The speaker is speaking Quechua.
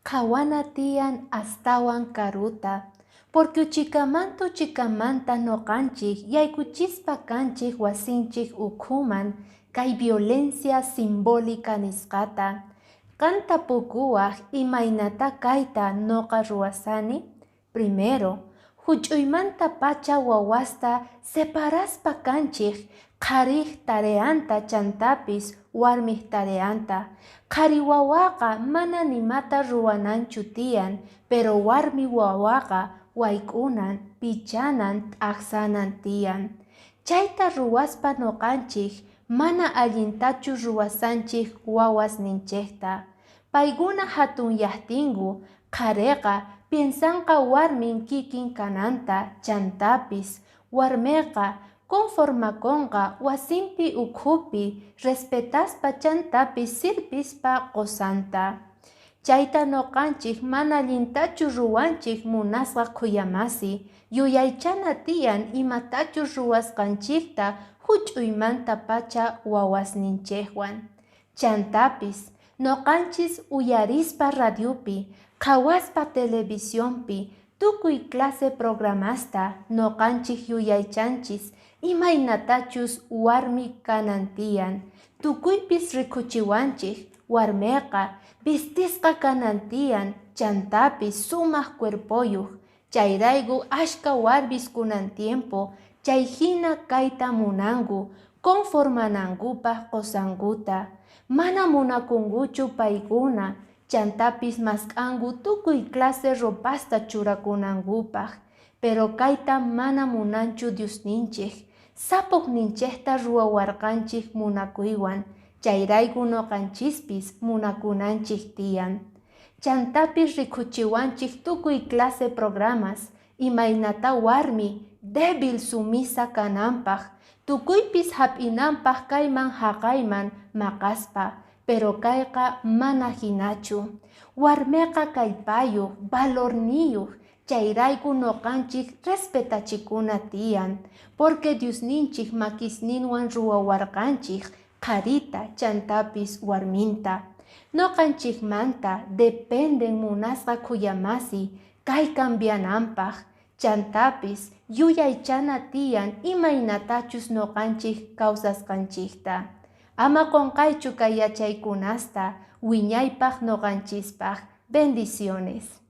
Qhawana tiyan astawan karuta, porque uchikamanta uchikamanta nuqanchik yaykuchispa kanchik wasinchik ukhuman kay violencia simbólica nisqata. Qan tapukuwaq, imaynata kayta nuqa ruwasani? Primero, huch'uymanta pacha wawasta separaspa kanchik qhariq tareanta chantapis warmiq tareanta. Qhari wawaqa mana nimata ruwananchu tiyan, pero warmi wawaqa wayk'unan, pichanan, t'aqsanan tiyan. Chayta ruwaspa nuqanchik mana allintachu ruwasanchik wawasninchikta. Paykuna hatunyaqtinku, qhariqa piensanqa warmin kikin kananta, chantapis warmiqa conformakunqa wasinpi ukhupi respetaspa chantapis sirvispa qusanta. Chayta nuqanchik mana allintachu ruwanchik, munasqa khuyamasi. Yuyaychana tiyan imatachus ruwasqanchikta huch'uymanta pacha wawasninchikwan. Chantapis nuqanchis uyarispa radiopi, qhawaspa televisionpi tukuy clase programasta nuqanchik yuyaychanchis imaynatachus warmi kanan tiyan. Tukuypis rikuchiwanchik warmiqa vistisqa kanan tiyan, chantapis sumaq cuerpoyuq. Chayrayku ashka warmis kunan tiempo chay hina kayta munanku conformanankupaq qusankuta. Mana munakunkuchu paykuna, chantapis mask'anku tukuy clase ropasta churakunankupaq. Pero kayta mana munanchu Diosninchik. Sapaqninchikta ruwawarqanchik munakuywan, chayrayku nuqanchispis munakunanchik tiyan. Chantapis rikuchiwanchik tukuy clase programas imaynata warmi débil sumisa kananpaq, tukuypis hap'inanpaq kayman haqayman maqaspa, pero kayqa mana hinachu. Warmiqa kallpayuq, valorniyuq, chayrayku nuqanchik respetachikuna tiyan, porque Diosninchik makisninwan ruwawarqanchik qharita chantapis warminta. Nuqanchikmanta dependen, munasqa khuyamasi, kay cambiananpaq, chantapis yuyaychana tiyan imaynatachus nuqanchik kawsasqanchikta. Ama qunqaychu kay yachaykunasta wiñaypaq nuqanchispaq. Bendiciones.